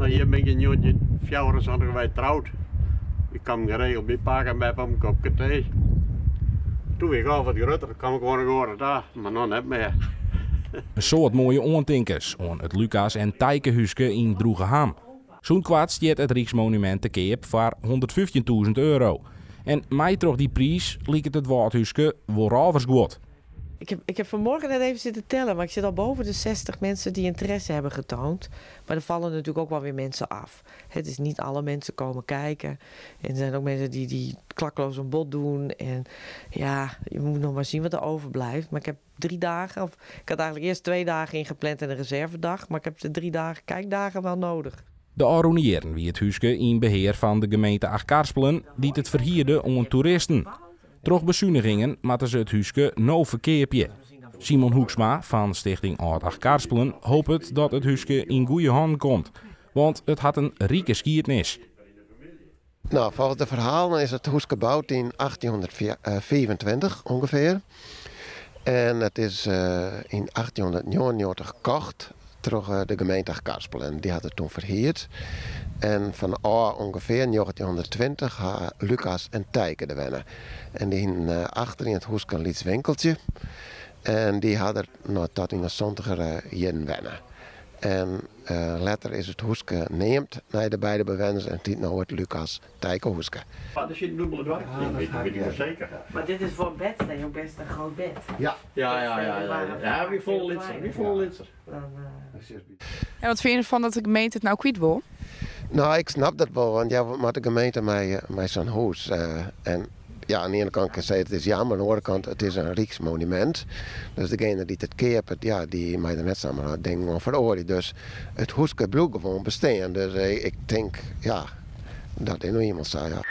No, hjir bin ik yn 1974 wer troud. Ik kaam geregeld by pake en beppe om in kopke tee. Toen wie ik al wat grutter, kaam ik oan de goare ta, mar no net mear. In soad moaie oantinkens oan it Lucas en Tijkehúske yn Droegeham. Sûnt koart stiet it Ryksmonumint te keap foar 115.000 euro. En mei troch dy priis liket it Wâldhúske wol rôversguod. Ik heb vanmorgen net even zitten tellen, maar ik zit al boven de 60 mensen die interesse hebben getoond. Maar er vallen natuurlijk ook wel weer mensen af. Het is niet alle mensen komen kijken. En er zijn ook mensen die klakkeloos een bod doen. En ja, je moet nog maar zien wat er overblijft. Maar ik heb 3 dagen, of ik had eigenlijk eerst 2 dagen ingepland en een reservedag. Maar ik heb de 3 dagen kijkdagen wel nodig. De ôfrûne jierren wie it húske yn behear fan de gemeente Achtkarspelen, dy't it ferhierde oan toeristen. Troch besunigingen moatte se it húske no ferkeapje. Simon Hoeksma fan Stichting Ald Achtkarspelen hopet dat it húske yn goede hannen komt. Want it hat in rike skiednis. No, folgens de ferhalen is it húske boud yn 1825 ûngefear. En it is yn 1899 kocht troch de gemeente Achtkarspelen. Dy hat it doe ferhierd. En fanôf ûngefear 1920 ha Lucas en Tijke der wenne. En dy hiene achter yn it húske in lyts winkeltsje. En dy ha der no, tot yn de 70er jierren wenne. En letter is it húske neamd nei de beide bewenners en it hjit no it Lucas Tijke húske. Ah, der sit in dûbelde doar yn, wit ik wol seker. Maar dit is voor een bedstee ook best een groot bed. Ja. Ja. Ja, wie folle lytser, wie folle lytser. Dan, En wat fine je derfan dat de gemeente it no kwyt wol? No, ik snap dat wol, want ja, wat moat de gemeente mei sa'n hûs? En ja, oan de iene kant kinst sizze it is jammer, oan de oare kant it is in ryksmonumint. Dus degene dy't it keapet, ja, dy mei der net samar dingen oan feroarje. Dus it húske bliuwt gewoan bestean. Dus ik tink, ja, dat is no ienmaal sa, ja.